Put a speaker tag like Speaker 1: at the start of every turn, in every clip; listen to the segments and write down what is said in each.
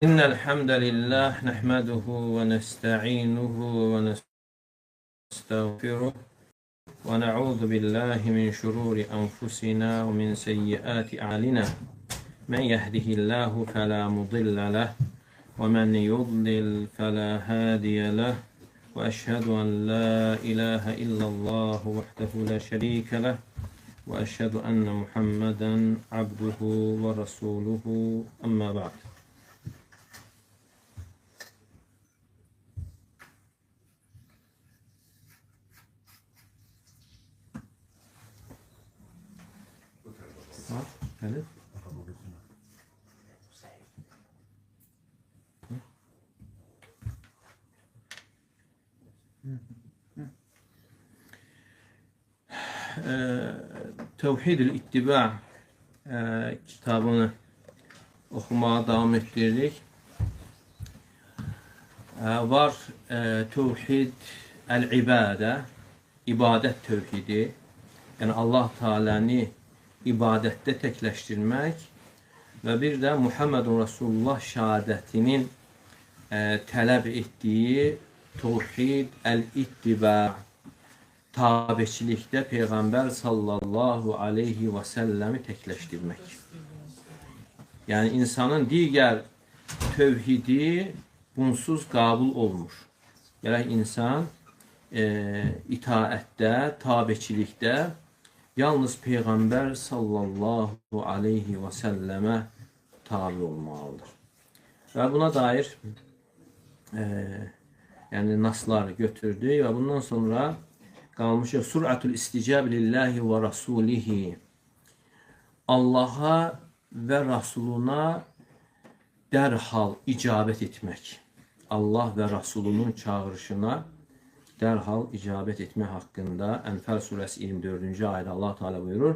Speaker 1: إن الحمد لله نحمده ونستعينه ونستغفره ونعوذ بالله من شرور أنفسنا ومن سيئات أعمالنا من يهده الله فلا مضل له ومن يضلل فلا هادي له وأشهد أن لا إله إلا الله وحده لا شريك له وأشهد أن محمدا عبده ورسوله أما بعد. Evet. Tevhid-ül İttiba kitabını oxumağa davam etdiririk. Var Tevhid el-İbadə, ibadət tövhidi, yəni Allah Teala'nı ibadətdə təkləşdirmək və bir də Muhammedun Rasulullah şəhadətinin tələb etdiyi Tevhid el-İttiba, tabeçilikdə Peyğəmbər sallallahu aleyhi və səlləmi təkləşdirmək. Yəni insanın digər tövhidi bunsuz qəbul olmur. Gərək insan itaətdə, tabeçilikdə yalnız Peyğəmbər sallallahu aleyhi və səlləmə tabi olmalıdır. Və buna dair yəni naslar götürdü və bundan sonra qalmışıq Sur'atul isticab lillahi və rasulihi. Allaha və Rasuluna dərhal icabət etmək. Allah və Rasulunun çağırışına dərhal icabət etmək haqqında Ənfəl surəsi 24-cü ayədə Allah Teala buyurur: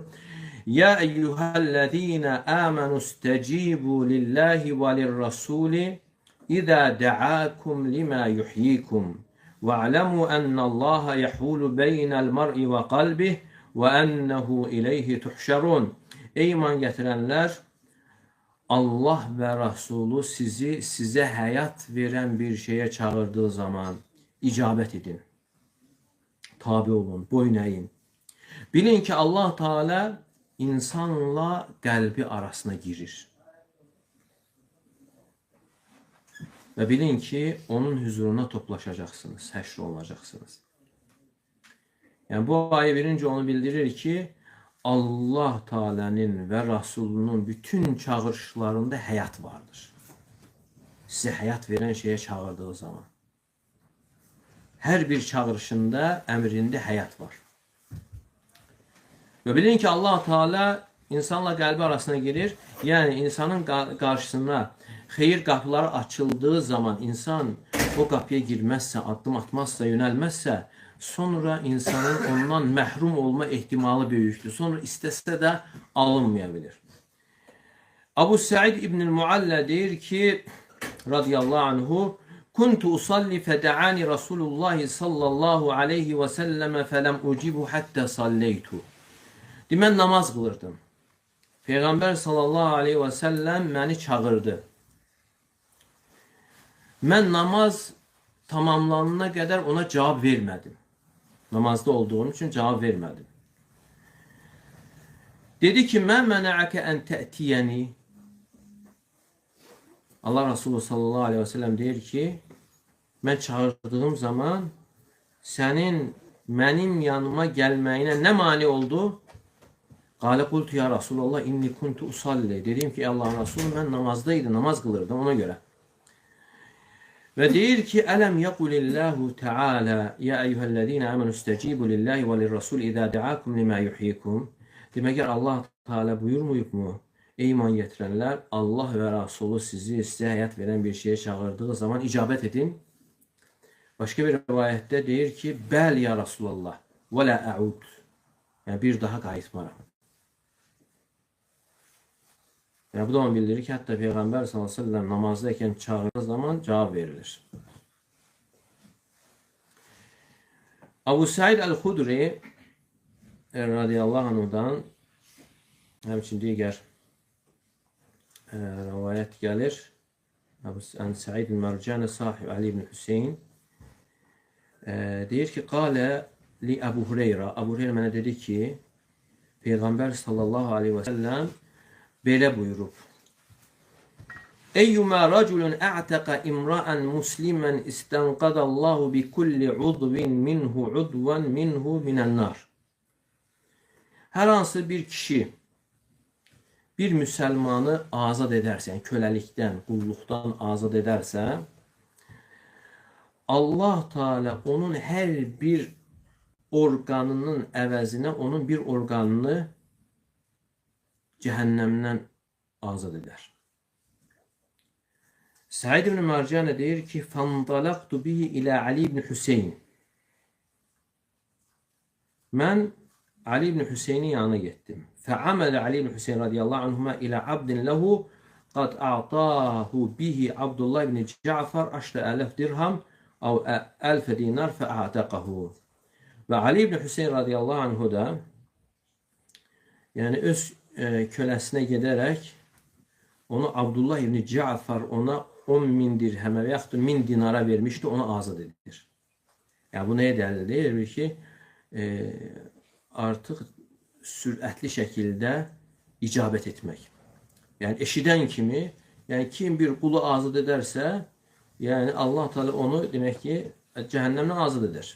Speaker 1: Ya eyyuhellezina amanu istecibu lillahi ve lirrasuli iza da'akum lima yuhyikum ve'lemu ennallaha yahulu beynel mer'i ve kalbihi ve ennehu ileyhi tuhşerun. Ey iman gətirənlər, Allah və Rasulü sizi sizə həyat verən bir şeyə çağırdığı zaman icabət edin. Tabi olun, boyun əyin. Bilin ki, Allah Teala insanla qəlbi arasına girir. Və bilin ki, onun hüzuruna toplaşacaqsınız, həşr olacaqsınız. Yəni, bu ayə birinci onu bildirir ki, Allah Teala'nın və Rasulunun bütün çağırışlarında həyat vardır. Sizə həyat verən şeyə çağırdığı zaman. Hər bir çağırışında, əmrində həyat var. Və bilin ki, Allah Teala insanla qəlbi arasına girir. Yəni, insanın qarşısına xeyir qapıları açıldığı zaman insan o qapıya girməzsə, addım atmazsa, yönəlməzsə, sonra insanın ondan məhrum olma ehtimalı böyükdür. Sonra istəsə də alınmaya bilir. Abu Said İbn-i Muallə deyir ki, radiyallahu anhu, Kuntu usalli feda'ani Rasulullah sallallahu aleyhi ve selleme felem ucibu hatta salleytu. Mən namaz qılırdım. Peyğəmbər sallallahu aleyhi ve sellem məni çağırdı. Mən namaz tamamlanana qədər ona cavab vermədim. Namazda olduğum üçün cavab vermədim. Dedi ki, Mə mənəəkə ən tə'tiyəni. Allah Resulü sallallahu aleyhi ve sellem deyir ki, mən çağırdığım zaman sənin mənim yanıma gəlməyinə nə mani oldu? Qalə qultu ya Resulallah inni kuntu usalli. Dedim ki, Allahın Resulü, mən namazdaydım, namaz qılırdım ona görə. Və deyir ki, Ələm yəqulillahu Teala ya eyyuhellezine amenu istecibu lillahi və lirrasul izə da'akum lima yuhyikum. Demək, Allah Teala buyurmuyub mu? Ey iman gətirənlər, Allah və Rasulü sizi sizə həyat verən bir şeyə çağırdığı zaman icabət edin. Başqa bir rivayətdə deyir ki, bəl ya Rasulallah və lə əud. Yəni, bir daha qayıtmaram. Yəni, bu da onu bildirir ki, hətta Peyğəmbər sallallahu əleyhi və səlləm namazdayken çağırdığı zaman cavab verilir. Abu Said el-Xudri radiyallahu anhudan həmçinin digər rivayət gəlir. Əbu Səid ibn Mərcanə sahib Ali ibn Hüseyn deyir ki, qalə li Əbu Hureyra. Əbu Hureyra mənə dedi ki, Peyğəmbər sallallahu aleyhi və səlləm belə buyurub. Eyyuma raculun a'taqa imra'an musliman istanqadallahu bi kulli udvin minhu udvan minhu minen nar. Hər hansı bir kişi bir müsəlmanı azad edərsə, yəni köləlikdən, qulluqdan azad edərsə, Allah Teala onun hər bir orqanının əvəzinə onun bir orqanını cəhənnəmdən azad edər. Səid ibn Mərcanə deyir ki, "Fandalaqtu bihi ilə Ali ibn Hüseyn." Mən Ali ibn Hüseynin yanına getdim. Fəamələ Ali ibn Hüseyn radiyallahu anhuma ilə abdin lehu qad a'tahu bihi Abdullah ibn Ca'far 10.000 dirham əv 1000 dinar fə'ataqahu. Və Ali ibn Hüseyn radiyallahu anhu da yəni öz köləsinə gedərək onu Abdullah ibn Ca'far ona 10.000 dirhəmə və yaxud da 1000 dinara vermişdi, onu azad edir. Yəni bu nəyə dəlildir? Deyir ki, artıq sürətli şəkildə icabət etmək. Yəni eşidən kimi, yəni kim bir qulu azad edərsə, yəni Allah Teala onu demək ki, cəhənnəmdən azad edər.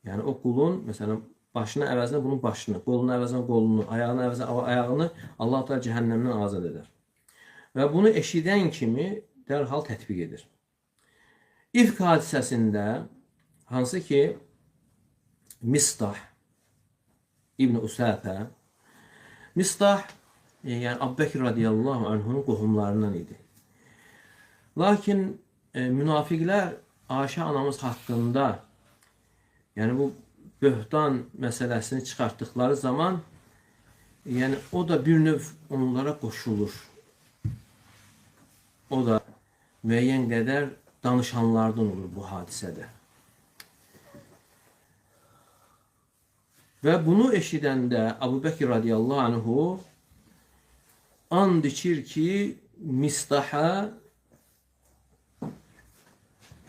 Speaker 1: Yəni o qulun məsələn başına əvəzinə bunun başını, qolunun əvəzinə qolunu, ayağının əvəzinə ayağını Allah Teala cəhənnəmdən azad edər. Və bunu eşidən kimi dərhal tətbiq edir. İfk hadisəsində hansı ki Mistah İbn Usafə, Mistah yəni Əbu Bəkr radiyallahu anhunun qohumlarından idi. Lakin münafiqlər Ayşə anamız haqqında yəni bu böhtan məsələsini çıxartdıqları zaman yəni o da bir növ onlara qoşulur. O da müəyyən qədər danışanlardan olur bu hadisədə. Və bunu eşidəndə Əbu Bəkr radiyallahu anhu and içir ki, Mistaha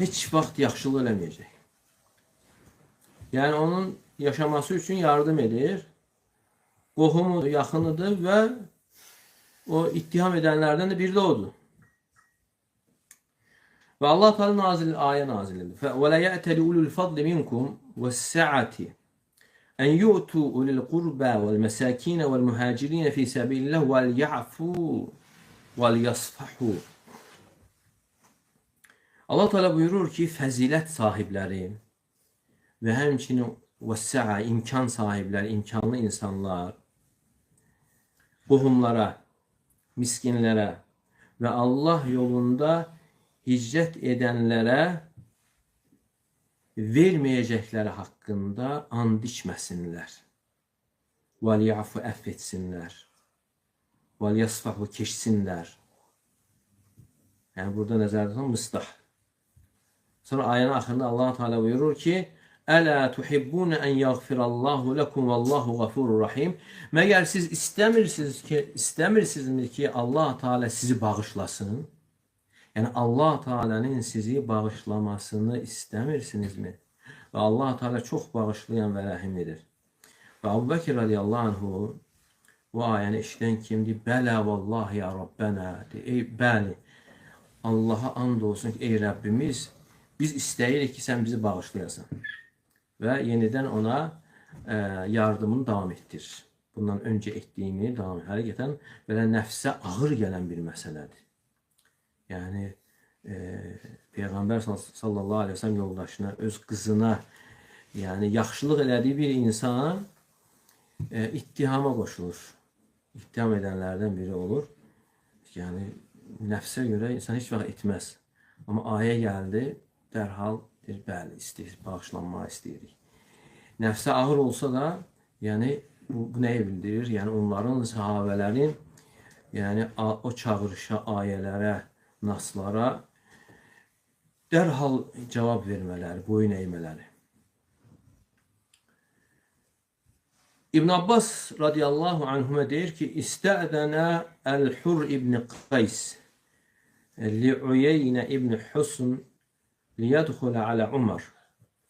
Speaker 1: heç vaxt yaxşılıq eləməyəcək. Yəni onun yaşaması üçün yardım edir. Qohumu yaxınıdır və o ittiham edənlərdən də biri də odur. Və Allah Teala nazil ayə nazil edir. Və la ya'tali ulul fadli minkum ve's-sa'ati en yu'tu ulil qurba vel mesakin vel muhacirin fi sabilillah vel ya'fu vel yasfahu. Allah Teala buyurur ki, fəzilət sahibləri və həmçinin vəssa'a imkan sahibləri, imkanlı insanlar qohumlara, miskinlərə və Allah yolunda hicrət edənlərə verməyəcəkləri haqqında and içməsinlər. Vəl ya'fu əfv etsinlər. Vəl yasfahu keçsinlər. Yəni burada nəzərdə tutulan Mistah. Sonra ayənin axırında Allah Teala buyurur ki: Ələ tuhibbuna en yaghfirallahu lekum vallahu gafurur rahim. Məgər siz istəmirsinizmi ki Allah Teala sizi bağışlasın? Yəni Allah Teala'nın sizi bağışlamasını istəmirsinizmi? Və Allah Teala çox bağışlayan və rəhimlidir. Və Əbu Bəkr radiyallahu anhu bu ayəni eşidən kimdir? Bələ vallahi ya Rabbənə. Ey bəli, Allaha and olsun ki, ey Rəbbimiz, biz istəyirik ki, sən bizi bağışlayasan. Və yenidən ona yardımını davam etdirir. Bundan öncə etdiyini davam etdirir. Həqiqətən belə nəfsə ağır gələn bir məsələdir. Yəni Peyğəmbər sallallahu aleyhi ve sellem yoldaşına, öz qızına, yəni yaxşılıq elədiyi bir insan ittihama qoşulur. İttiham edənlərdən biri olur. Yəni nəfsə görə insan heç vaxt etməz. Amma ayə gəldi, dərhal deyir, bəli, istəyir, bağışlanmağı istəyirik. Nəfsə ağır olsa da, yəni bu nəyi bildirir? Yəni onların, sahabələrin, yəni o çağırışa, ayələrə, naslara dərhal cavab vermələri, boyun əymələri. İbn Abbas radiyallahu anhuma deyir ki, İstəzənə Əl-Hur ibn Qays. لعيينة ابن حصن ليدخل على عمر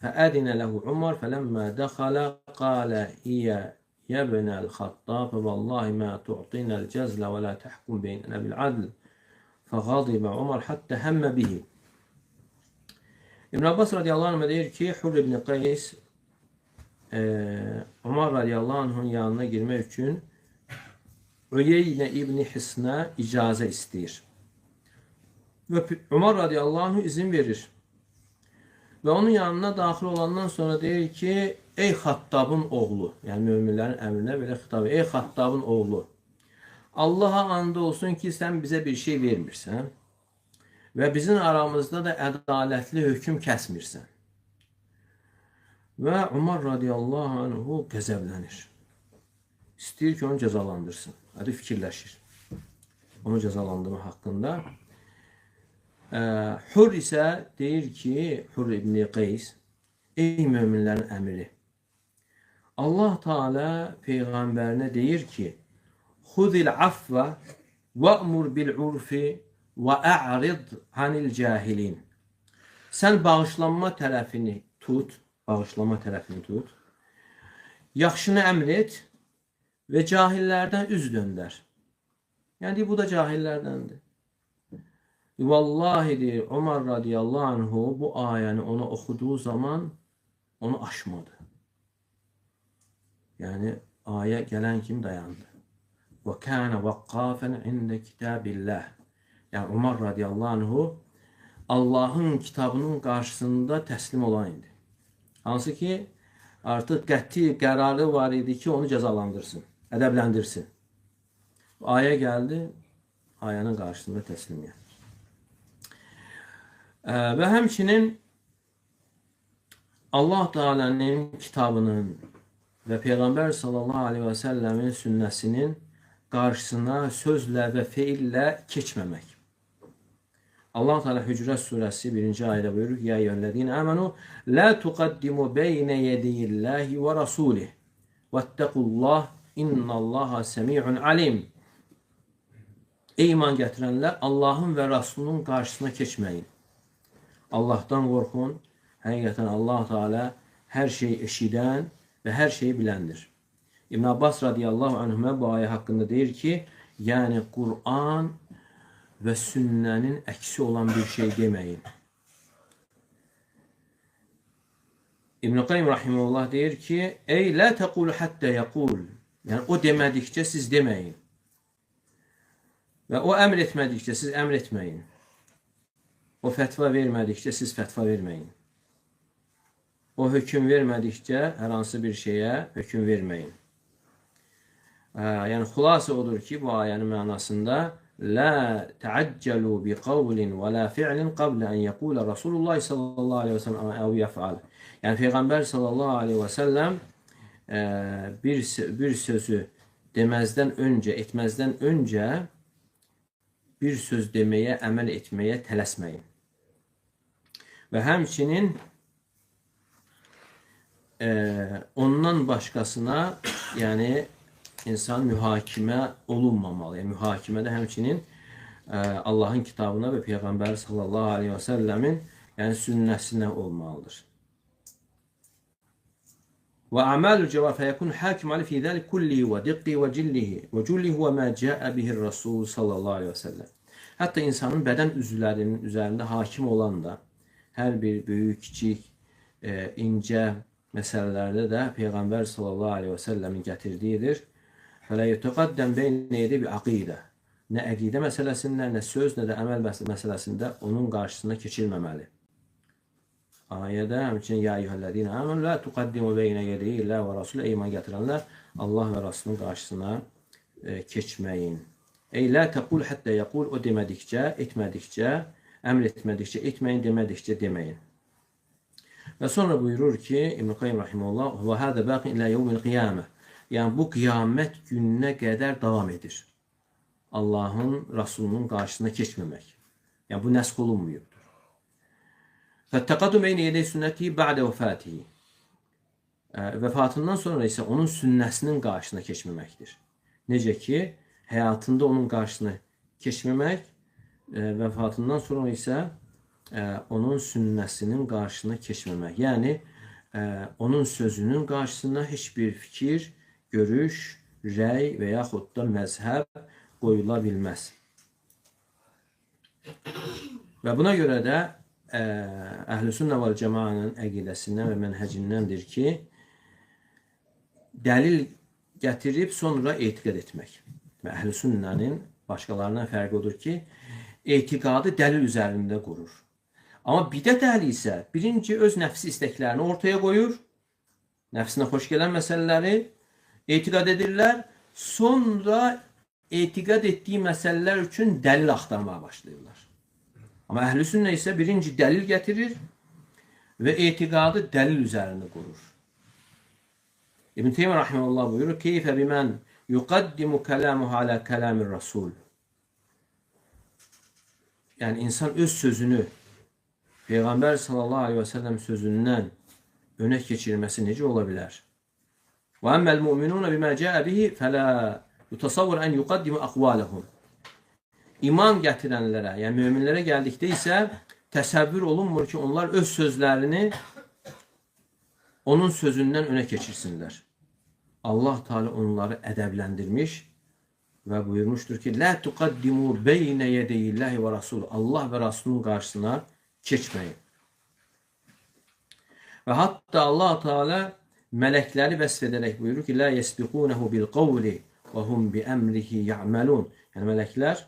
Speaker 1: فأذن له عمر فلما دخل قال هي يا ابن الخطاب والله ما تعطينا الجزل ولا تحكم بيننا بالعدل فغضب عمر حتى هم به. İbn Abbas radiyallahu anh deyir ki, Hur ibn Qeys Umar radiyallahu anh'ın yanına girmək üçün Üyeynə ibn Hisnə icazə istəyir. Və Umar radiyallahu anh izin verir. Və onun yanına daxil olandan sonra deyir ki, ey Xattabın oğlu, yəni möminlərin əmrinə belə xitab, ey Xattabın oğlu, Allaha and olsun ki, sən bizə bir şey vermirsən və bizim aramızda da ədalətli hökm kəsmirsən. Və Umar radiyallahu anhu qəzəblənir. İstəyir ki, onu cəzalandırsın. Hadi fikirləşir. Onu cəzalandırma haqqında. Hur isə deyir ki, Hur ibn Qeys, ey möminlərin əmiri, Allah Teala peyğəmbərinə deyir ki, Xudil afva ve'mur bil urfi və a'rid anil cahilin. Sən bağışlanma tərəfini tut, bağışlama tərəfini tut. Yaxşını əmr et və cahillərdən üz döndər. Yəni bu da cahillərdəndir. Vallahi deyir, Umar radiyallahu anhu bu ayəni ona oxuduğu zaman onu aşmadı. Yəni ayə gələn kimi dayandı. Və kânə vaqqafən ində kitabillah. Yəni Umar radiyallahu anhu Allahın kitabının qarşısında təslim olan idi. Hansı ki artıq qəti qərarı var idi ki, onu cəzalandırsın, ədəbləndirsin. Ayə gəldi, ayənin qarşısında təslim gəldi. Və həmçinin Allah Teala'nın kitabının və Peyğəmbər sallallahu aleyhi və səlləmin sünnəsinin qarşısına sözlə və feillə keçməmək. Allah Teala Hücrət surəsi 1-ci ayədə buyurur ki, Ya eyyühellezine amenu la tuqaddimu beyne yediyillahi və rasulih vettəqullah innallaha semi'un alim. Ey iman gətirənlər, Allahın və Rasulunun qarşısına keçməyin. Allahdan qorxun. Həqiqətən Allah Teala hər şeyi eşidən və hər şeyi biləndir. İbn Abbas radiyallahu anhümə bu ayə haqqında deyir ki, yəni Quran və sünnənin əksi olan bir şey deməyin. İbn-i Qayyim rahimehullah deyir ki, ey la təqulu həttə yəqul. Yəni o demədikcə siz deməyin. Və o əmr etmədikcə siz əmr etməyin. O fətva vermədikcə siz fətva verməyin. O hökm vermədikcə hər hansı bir şeyə hökm verməyin. Yəni xülasə odur ki, bu ayənin mənasında la təəccəlu bi qavlin və la fi'lin qabla an yəqula Rasulullah sallallahu aleyhi və səlləm əv yəf'al. Yəni Peyğəmbər sallallahu aleyhi və səlləm bir sözü deməzdən öncə, etməzdən öncə bir söz deməyə, əməl etməyə tələsməyin. Və həmçinin ondan başqasına, yəni insan mühakimə olunmamalı. Yəni, mühakimədə həmçinin Allahın kitabına və Peyğəmbər sallallahu aleyhi və səlləmin yəni sünnəsinə olmalıdır. Və a'malul cevab fəyekun hakim ali fi zalik kullihi və diqqi və cillihi və cullihi və ma caa bihi rasul sallallahu aleyhi və səlləm. Hətta insanın bədən üzvlərinin üzərində hakim olan da hər bir böyük, kiçik, incə məsələlərdə də Peyğəmbər sallallahu aleyhi və səlləmin gətirdiyidir. Fələ yutəqəddəm beynə yedi bi aqidə. Nə əqidə məsələsində, nə söz, nə də əməl məsələsində onun qarşısına keçilməməli. Ayədə həmçinin ya eyyühəllezine amenu la tuqaddimu beynə yediyillah və rasulü, ey iman gətirənlər, Allah və Rasulun qarşısına keçməyin. Ey la təqul həttə yəqul, o demədikcə, etmədikcə, əmr etmədikcə, etməyin, demədikcə deməyin. Və sonra buyurur ki, İbn-i Qayyim rahimehullah, və hâzâ bâqin ilə yevmil qiyamə. Yəni bu qiyamət gününə qədər davam edir. Allahın, Rasulunun qarşısına keçməmək. Yəni bu nəsx olunmuyubdur. Fəttəqadu beyne yedey sünnətihi ba'de vəfatihi. Vəfatından sonra isə onun sünnəsinin qarşısına keçməməkdir. Necə ki, həyatında onun qarşısına keçməmək, Vəfatından sonra isə onun sünnəsinin qarşısına keçməmək. Yəni, onun sözünün qarşısına heç bir fikir, görüş, rəy və yaxud da məzhəb qoyula bilməz. Və buna görə də Əhl-i Sünnə vəl Cəmaanın əqidəsindən və mənhəcindəndir ki, dəlil gətirib sonra etiqad etmək. Və Əhl-i Sünnənin başqalarından fərqi odur ki, etiqadı dəlil üzərində qurur. Amma bidət əhli isə birinci öz nəfsi istəklərini ortaya qoyur, nəfsinə xoş gələn məsələləri etiqad edirlər, sonra etiqad etdiyi məsələlər üçün dəlil axtarmağa başlayırlar. Amma Əhl-i Sünnə isə birinci dəlil gətirir və etiqadı dəlil üzərində qurur. İbn Teymiyyə rahimehullah buyurur: "Keyfə bimən yuqaddimu kalamuhu ala kalamir rasul." Yəni insan öz sözünü Peyğəmbər sallallahu əleyhi və səlləm sözündən önə keçirməsi necə ola bilər? Və əmməl mu'minun bima caa bihi fəla yutasavvar en yuqaddimu aqvalahum. İman gətirənlərə, yəni möminlərə gəldikdə isə təsəvvür olunmur ki, onlar öz sözlərini onun sözündən önə keçirsinlər. Allah Teala onları ədəbləndirmiş və buyurmuşdur ki, "La tuqaddimu beyne yedeyillahi və rasul." Allah və Rasulun qarşısına keçməyin. Və hatta Allah Teala mələkləri vəsf edərək buyurur ki, "La yesbiqunehu bil qawli və hum bi emrihi ya'malun." Yəni mələklər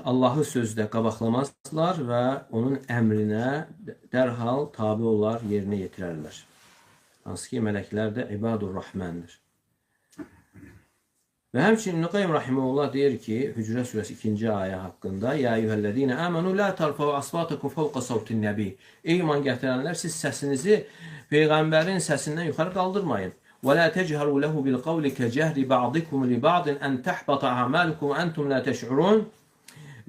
Speaker 1: Allahı sözdə qabaqlamazlar və onun əmrinə dərhal tabi olar, yerinə yetirərlər. Hansı ki, mələklər də ibadur Rahmandır. Və həmçinin İbn Qayyim rahimehullah deyir ki, Hücrə surəsi 2-ci ayə haqqında: "Ya eyyuhellezine amenu la tarfa'u asvatakum fawqa savtin nebi." Ey iman gətirənlər, siz səsinizi peyğəmbərin səsindən yuxarı qaldırmayın. Və la techharu lehu bil qawli kecehri ba'dikum li ba'din en tahbata a'malukum ve entum la teş'urun.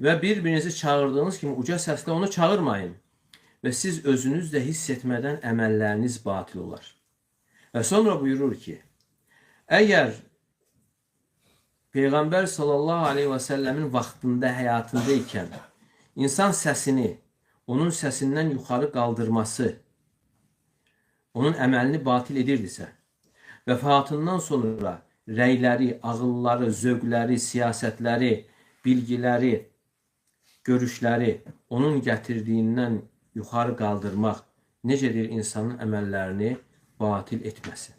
Speaker 1: Və bir-birinizi çağırdığınız kimi uca səslə onu çağırmayın. Və siz özünüz də hiss etmədən əməlləriniz batil olar. Və sonra buyurur ki, əgər Peyğəmbər sallallahu aleyhi və səlləmin vaxtında, həyatında ikən insan səsini onun səsindən yuxarı qaldırması onun əməlini batil edirdisə, vəfatından sonra rəyləri, ağılları, zövqləri, siyasətləri, bilgiləri, görüşləri onun gətirdiyindən yuxarı qaldırmaq necədir insanın əməllərini batil etməsi.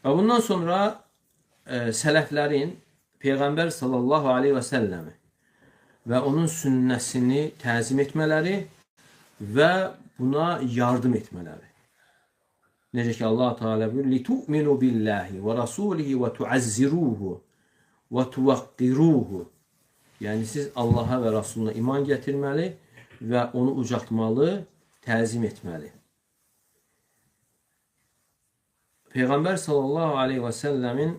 Speaker 1: Və bundan sonra sələflərin Peyğəmbər sallallahu aleyhi və səlləmi və onun sünnəsini təzim etmələri və buna yardım etmələri. Necə ki Allah Teala buyurur: "Litu'minu billahi və rasulihi və tu'azziruhu və tuvaqqiruhu." Yəni siz Allaha və Rasuluna iman gətirməli və onu ucaltmalı, təzim etməli. Peyğəmbər sallallahu aleyhi və səlləmin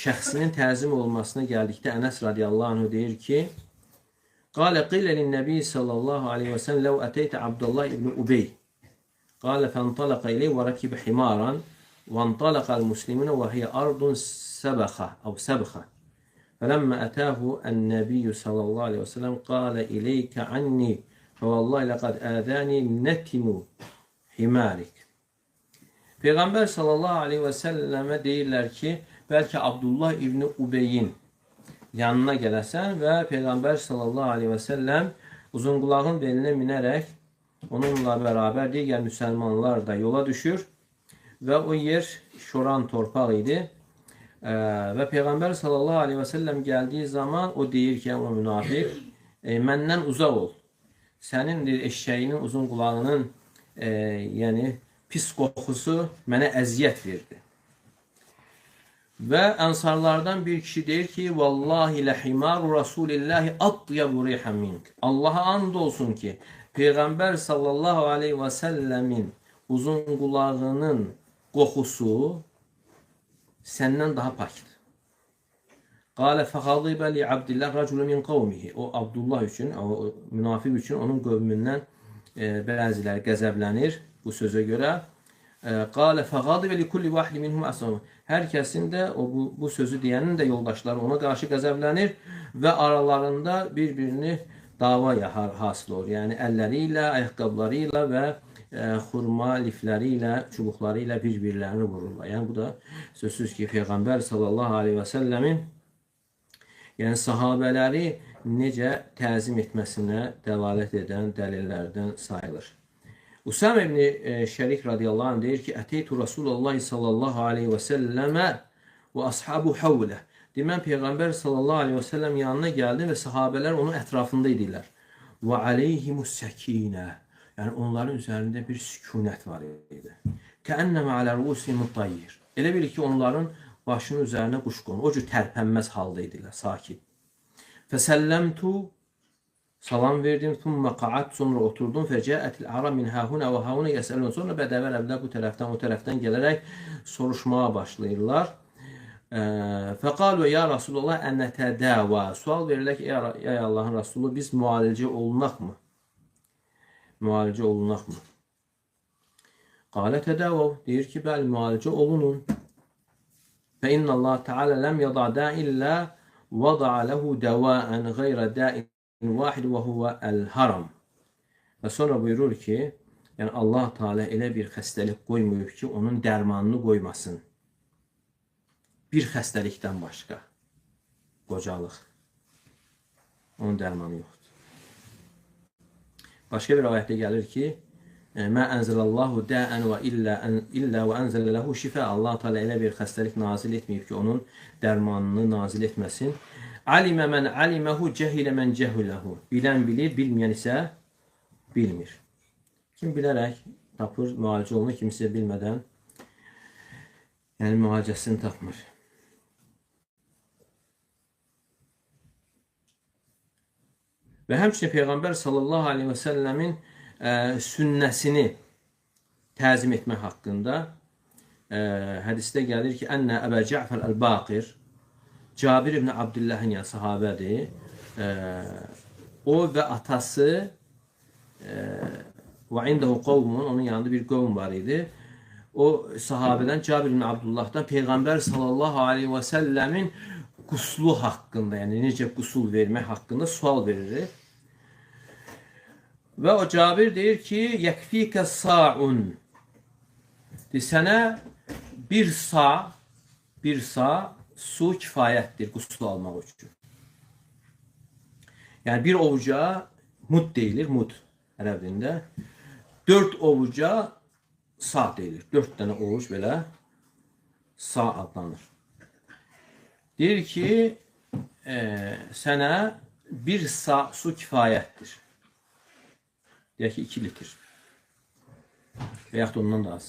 Speaker 1: şəxsinin təzim olmasına gəldikdə Ənəs radiyallahu anhu deyir ki, Qalə qilə linnəbi sallallahu aleyhi və səlləm ləv əteytə Abdullah ibn Ubey. Qalə fəntalaqa ileyh və rəkibə himaran və antalaqal muslimunə və hiyə ardun səbəxə əv səbxə. Fələmmə ətəhu ən-nəbiyyü sallallahu aleyhi və səlləm qalə ileykə anni fəvallahi ləqəd ədəni nətinu himarik. Peyğəmbər sallallahu aleyhi və səlləmə deyirlər ki, bəlkə Abdullah İbni Ubeyin yanına gələsən və Peyğəmbər sallallahu aleyhi və səlləm uzunqulağın belinə minərək onunla bərabər digər müsəlmanlar da yola düşür və o yer şoran torpaq idi. Və Peyğəmbər sallallahu aleyhi və səlləm gəldiyi zaman o deyir ki, o münafiq, məndən uzaq ol. Sənin deyir, eşşəyinin uzun qulağının yəni pis qoxusu mənə əziyyət verdi. Və ənsarlardan bir kişi deyir ki, Vallahi lehimaru Rasulillahi atyabu rihan mink. Allaha and olsun ki, Peyğəmbər sallallahu aleyhi və səlləmin uzun qulağının qoxusu səndən daha pakdır. Qalə fəxadibə li Abdillah rəculun min qavmihi. O Abdullah üçün, o münafiq üçün onun qövmündən bəziləri qəzəblənir bu sözə görə. Qalə fəğadibə li kulli vahid minhum əshabu. Hər kəsin də o bu sözü deyənin də yoldaşları ona qarşı qəzəblənir və aralarında bir-birini dava hasıl olur. Yəni əlləri ilə, ayaqqabıları ilə və xurma lifləri ilə, çubuqları ilə bir-birlərini vururlar. Yəni bu da sözsüz ki, Peyğəmbər sallallahu aleyhi və səlləmin yəni sahabələri necə təzim etməsinə dəlalət edən dəlillərdən sayılır. Usam ibn Şərik radiyallahu anh deyir ki, Əteytu Rasulullah sallallahu aleyhi və səlləmə və ashabu havlə. Deyir, mən Peyğəmbər sallallahu aleyhi və səlləm yanına gəldim və sahabələr onun ətrafında idilər. Və aleyhimus səkinə. Yəni, onların üzərində bir sükunət var idi. Kəənnəmə alə ruusimut tayyir. Elə bil ki, onların başının üzərinə quş qonur. O cür tərpənməz halda idilər, sakit. Fəsəlləmtu, salam verdim, thumma qa'at, sonra oturdum. Fəcəətil a'rab min hahuna və hahuna yəsəlun. Sonra bədəvi ərəblər bu tərəfdən, o tərəfdən gələrək soruşmağa başlayırlar. Fəqalu ya Rasulullah ənətədəva. Sual verirlər ki, ey Allahın Rasulü, biz müalicə olunaq mı? Müalicə olunaq mı? Qalə tədəvav. Deyir ki, bəli, müalicə olunun. Fə innəllah teala ləm yada da illə vada'a lehu dəvaən qeyrə da'in vahid və huvə əl-haram. Və sonra buyurur ki, yəni Allah Teala elə bir xəstəlik qoymayıb ki, onun dərmanını qoymasın. Bir xəstəlikdən başqa. Qocalıq. Onun dərmanı yoxdur. Başqa bir ayətdə gəlir ki, Mə ənzəlallahu da'ən və illə və ənzələ ləhu şifə. Allah Teala elə bir xəstəlik nazil etməyib ki, onun dərmanını nazil etməsin. Alimə mən aliməhu, cəhilə mən cəhuləhu. Bilən bilir, bilməyən isə bilmir. Kim bilərək tapır, müalicə olunur, kimsə bilmədən, yəni müalicəsini tapmır. Və həmçinin Peyğəmbər sallallahu aleyhi və səlləmin sünnəsini təzim etmək haqqında hədisdə gəlir ki, Ənə Əbə Cəfər əl-Baqir, Cabir ibn Abdullahın yəni sahabədir, o və atası və indəhu qovmun, onun yanında bir qovm var idi. O sahabədən Cabir ibn Abdullahdan Peyğəmbər sallallahu aleyhi və səlləmin quslu haqqında, yəni necə qusul vermək haqqında sual verir. Və o Cabir deyir ki, yəkfikə sa'un. Sənə bir sa su kifayətdir quslu almaq üçün. Yəni bir ovuca mud deyilir, mud ərəb dilində. 4 ovuca sa deyilir. 4 dənə ovuc belə sa adlanır. Deyir ki, sənə bir sa su kifayətdir. Deyək ki, 2 litr. Və yaxud ondan da az.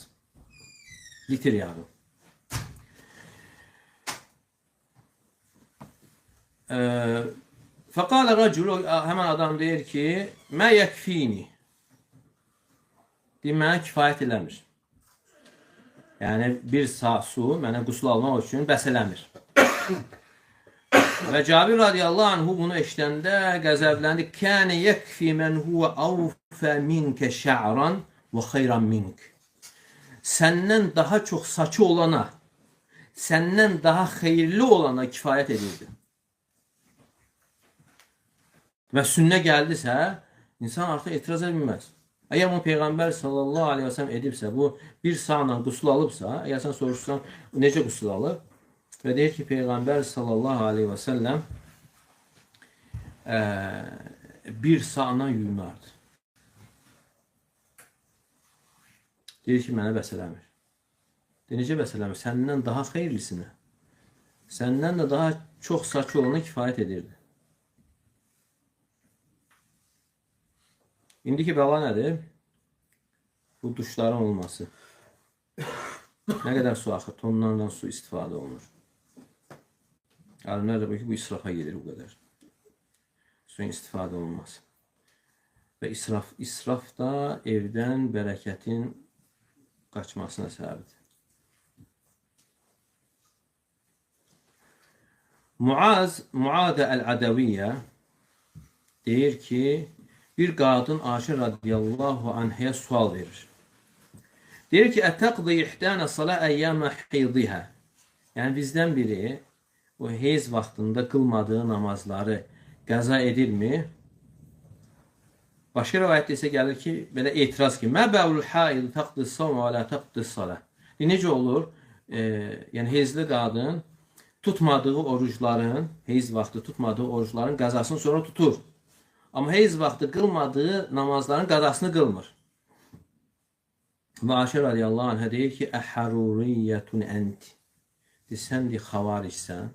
Speaker 1: Litr yağı. Fəqalə rəcul, həmən adam deyir ki, mə yəkfini. Deyir, mənə kifayət eləmir. Yəni, bir sa su mənə qusl almaq üçün bəs eləmir. Və Cabir radiyallahu anhu bunu eşidəndə qəzəbləndi. Kənə yəkfi mən huvə avfə minkə şə'ran və xeyran mink. Səndən daha çox saçı olana, səndən daha xeyirli olana kifayət edirdi. Və sünnə gəldisə, insan artıq etiraz edə bilməz. Əgər bunu Peyğəmbər sallallahu aleyhi və səlləm edibsə, bu bir sağla qusl alıbsa, əgər sən soruşsan, necə qusl alıb? Və deyir ki, Peyğəmbər sallallahu aleyhi və səlləm bir sağla yuyunardı. Deyir ki, mənə bəs eləmir. Deyir, necə bəs eləmir? Səndən daha xeyirlisinə, səndən də daha çox saçı olana kifayət edirdi. İndiki bəla nədir? Bu duşların olması. Nə qədər su axır? Tonlarla su istifadə olunur. Alimlər də bu ki, bu israfa gedir bu qədər. Suyun istifadə olunması. Və israf da evdən bərəkətin qaçmasına səbəbdir. Muadə əl-Ədəviyyə deyir ki, bir qadın Ayşə radiyallahu anhəyə sual verir. Deyir ki, Ətəqdi ihdənə salə əyyəmə heyzihə. Yəni, bizdən biri o heyz vaxtında qılmadığı namazları qəza edirmi? Başqa rəvayətdə isə gəlir ki, belə etiraz ki, Mə bəvül haid təqdi savm və lə təqdi salə. Necə olur? Yəni, heyzli qadın tutmadığı orucların, heyz vaxtı tutmadığı orucların qəzasını sonra tutur. Amma heyz vaxtı qılmadığı namazların qəzasını qılmır. Və Ayşə radiyallahu anhə deyir ki, Əhəruriyyətun ənt. Sən deyir, xavaricsən.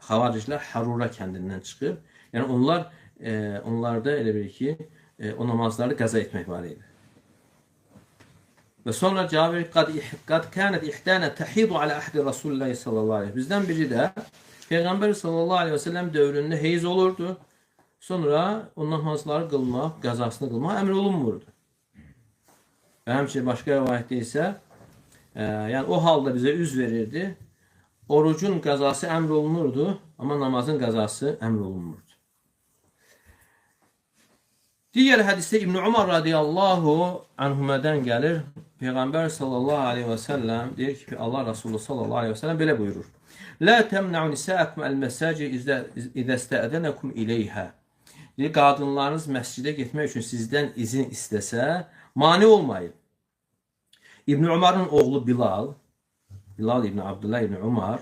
Speaker 1: Xavariclər Harura kəndindən çıxıb. Yəni, onlarda elə bilir ki, o namazları qəza etmək var idi. Və sonra cavab verir, qad kənət ihdənə təhidu alə əhdi Rasulullah sallallahu aleyhi. Bizdən biri də Peyğəmbər sallallahu aleyhi və səlləm dövründə heyz olurdu. Sonra o namazları qılmaq, qəzasını qılmaq əmr olunmurdu. Və həmçinin başqa rəvayətdə isə, yəni o halda bizə üz verirdi. Orucun qəzası əmr olunurdu, amma namazın qəzası əmr olunmurdu. Digər hədisdə İbn Umar radiyallahu anhumədən gəlir. Peyğəmbər sallallahu aleyhi və səlləm deyir ki, Allah Rasulü sallallahu aleyhi və səlləm belə buyurur. Lə təmnəu nisəəkum əl-məsacid izə istəədənəkum ileyhə. Deyir, qadınlarınız məscidə getmək üçün sizdən izin istəsə, mane olmayın. İbn Umarın oğlu Bilal, Bilal İbn Abdullah İbn Umar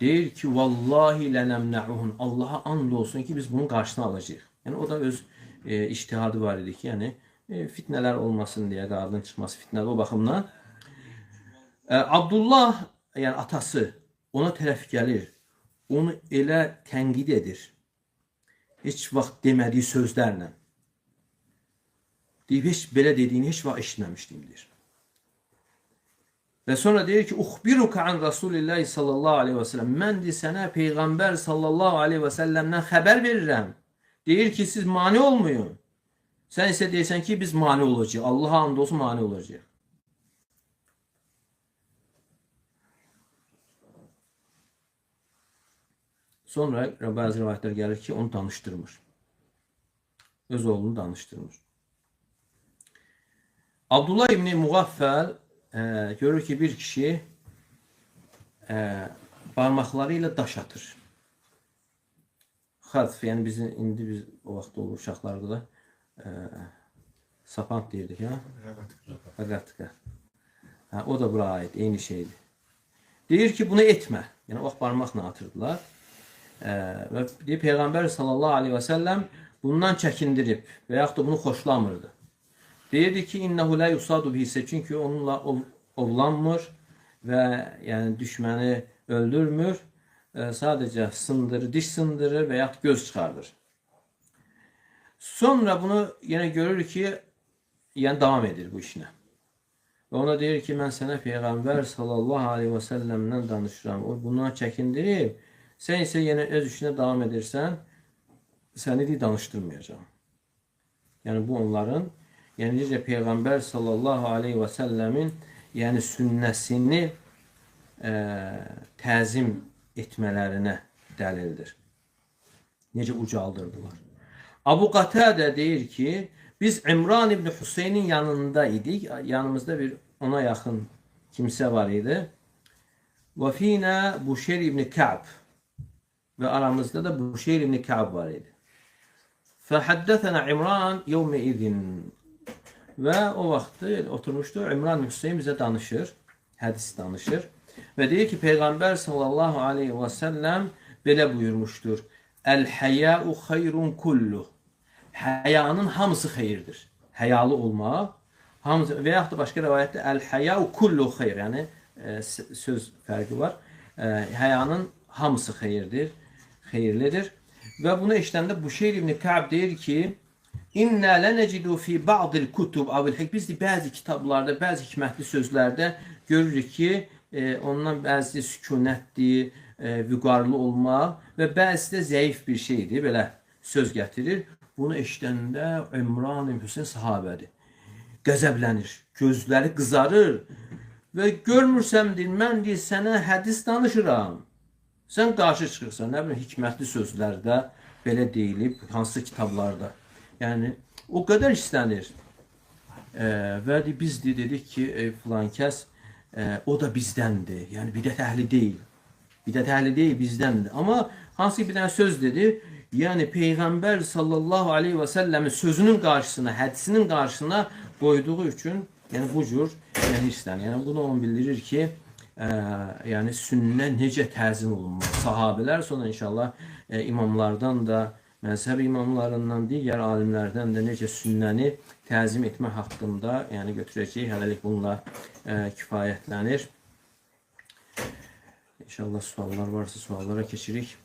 Speaker 1: deyir ki, vallahi lənəmnəuhun, Allaha and olsun ki, biz bunun qarşısını alacağıq. Yəni, o da öz içtihadı var idi ki, yəni fitnələr olmasın deyə, qadın çıxması fitnələr o baxımdan. Abdullah, yəni atası ona tərəf gəlir, onu elə tənqid edir. Heç vaxt demədiyi sözlərlə. Deyib, heç belə dediyini heç vaxt eşitməmişdim, deyir. Və sonra deyir ki, Uxbiruka an Rasulillahi sallallahu aleyhi və səlləm. Mən deyir, sənə Peyğəmbər sallallahu aleyhi və səlləmdən xəbər verirəm. Deyir ki, siz mane olmayın. Sən isə deyirsən ki, biz mane olacağıq. Allaha and olsun, mane olacağıq. Sonra bəzi rivayətlər gəlir ki, onu danışdırmır. Öz oğlunu danışdırmır. Abdullah İbni Muğaffəl görür ki, bir kişi barmaqları ilə daş atır. Xadf, yəni bizim, indi biz o vaxt olur uşaqlarda da sapant deyirdik, ha? Rəqatıqa. Hə, o da bura aid, eyni şeydir. Deyir ki, bunu etmə. Yəni, o vaxt barmaqla atırdılar. Və deyir, Peyğəmbər sallallahu aleyhi və səlləm bundan çəkindirib və yaxud da bunu xoşlamırdı. Deyirdi ki, innehu la yusadu bihi, çünki onunla ovlanmır və yəni düşməni öldürmür, sadəcə sındırır, diş sındırır və yaxud göz çıxardır. Sonra bunu yenə görür ki, yəni davam edir bu işinə. Və ona deyir ki, mən sənə Peyğəmbər sallallahu aleyhi və səlləmdən danışıram. O bundan çəkindirib, sən isə yenə öz işinə davam edirsən, səni deyir, danışdırmayacağam. Yəni bu onların, yəni necə Peyğəmbər sallallahu aleyhi və səlləmin yəni sünnəsini təzim etmələrinə dəlildir. Necə ucaldırdılar. Abu Qatadə deyir ki, biz İmran İbni Hüseynin yanında idik. Yanımızda bir ona yaxın kimsə var idi. Və finə Buşeyr İbni Ka'b və aramızda da Buşeyr İbni Ka'b var idi. Fəhəddəthənə İmran yevmə izin. Və o vaxtı oturmuşdu. İmran Hüseyin bizə danışır, hədis danışır. Və deyir ki, Peyğəmbər sallallahu aleyhi və səlləm belə buyurmuşdur. Əl-həyəu xeyrun kulluh. Həyanın hamısı xeyirdir. Həyalı olmaq, hamısı, və yaxud da başqa rəvayətdə əl-həyəu kullu xeyr, yəni söz fərqi var. Həyanın hamısı xeyirdir, xeyirlidir. Və bunu eşidəndə Buşeyr İbni Ka'b deyir ki, İnna lənecidu fi ba'dil kutub avil hikm. Biz bəzi kitablarda, bəzi hikmətli sözlərdə görürük ki, ondan bəzi sükunətdir, vüqarlı olmaq və bəzisi də zəif bir şeydir, belə söz gətirir. Bunu eşidəndə İmran ibn Hüseyn sahabədir. Qəzəblənir, gözləri qızarır və görmürsəm, deyir, mən deyir, sənə hədis danışıram. Sən qarşı çıxırsan, nə bilim, hikmətli sözlərdə belə deyilib, hansı kitablarda. Yəni, o qədər istənir. Və biz də dedik ki, filan kəs o da bizdəndir. Yəni bidət əhli deyil. Bidət əhli deyil, bizdəndir. Amma hansı bir dənə söz dedi, yəni Peyğəmbər sallallahu aleyhi və səlləmin sözünün qarşısına, hədisinin qarşısına qoyduğu üçün, yəni bu cür yəni hirslənir. Yəni bunu onu bildirir ki, yəni sünnə necə təzim olunmalı. Sahabələr sonra inşallah imamlardan da, məzhəb imamlarından, digər alimlərdən də necə sünnəni təzim etmə haqqında yəni götürəcəyik. Hələlik bununla kifayətlənir. İnşallah suallar varsa suallara keçirik.